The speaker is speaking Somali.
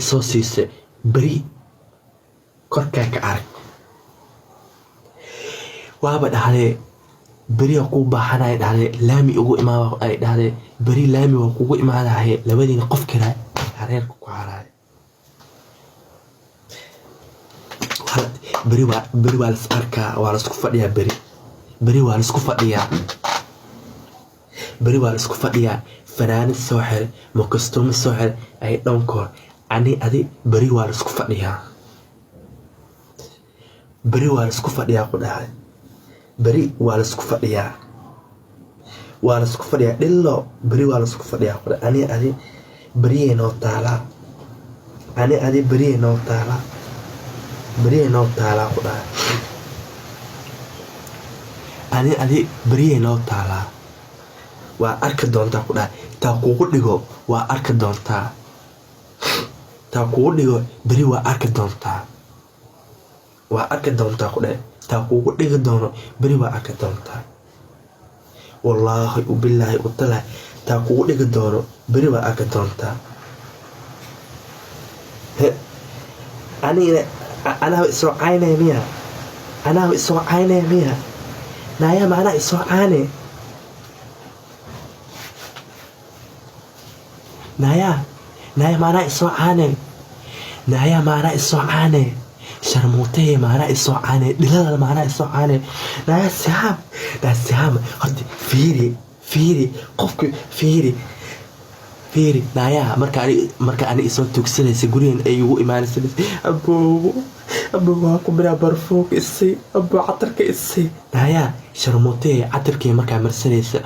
Isoo siisay beri korkaa ka arag. Waaba dhahdee beriyaa kuu baahanaya, dhahdee laami ugu imaada ay dhahdee, beri laami waa kugu imaadahaye. Labadiina qof kale hareerka ku haraaya. Beri waa, beri waa las arkaa, waa lasku fadhiyaa beri. Beri waa lasku fadhiyaa, beri waa laisku fadhiyaa. Fanaanad soo xir, makastuuma soo xir ay dhankoor. Ani adi beri waa laisku fadhiyaa, beri waa laisku fadhiyaa ku dhahay. Beri waa laisku fadhiyaa, waa laisku fadhiyaa dhillo. Beri waa laisku fadhiyaa ku dhahay. Ani adi beriyay noo taalaa, ani adi beriyay noo taalaa, beriyay noo taalaa ku dhahay. Ani adi beriyay noo taalaa, waa arki doontaa ku dhahay. Taa kugu dhigo waa arki doontaa, taa kugu dhigo beri waa arki doontaa, waa arki doontaa ku dhahay. Taa kugu dhigi doono beri waa arki doontaa. Wallaahi ubilaahi utalahi, taa kugu dhigi doono beri waa arki doontaa. Anigana anaaba isoo caynaya miya? Anaaba isoo caynaya miya? Naayaa macnaa isoo caane. Naayaa, naaya maanaa isoo caane. Naayaa maanaa isoo caane. Sharmuuteye maanaa isoo caane. Dhilada maanaa isoo caane. Naayaa sihaam, naa sihaam horta fiiri, fiiri qofku, fiiri, fiiri naayaa. Marka ani, marka ani isoo tuugsanaysa gurigan ay igu imaanaysa, aboobo, aboo waa ku biraa, barfuunka isii aboo, catarka isii. Naayaa sharmuuteye, catarkii markaa marsanaysa.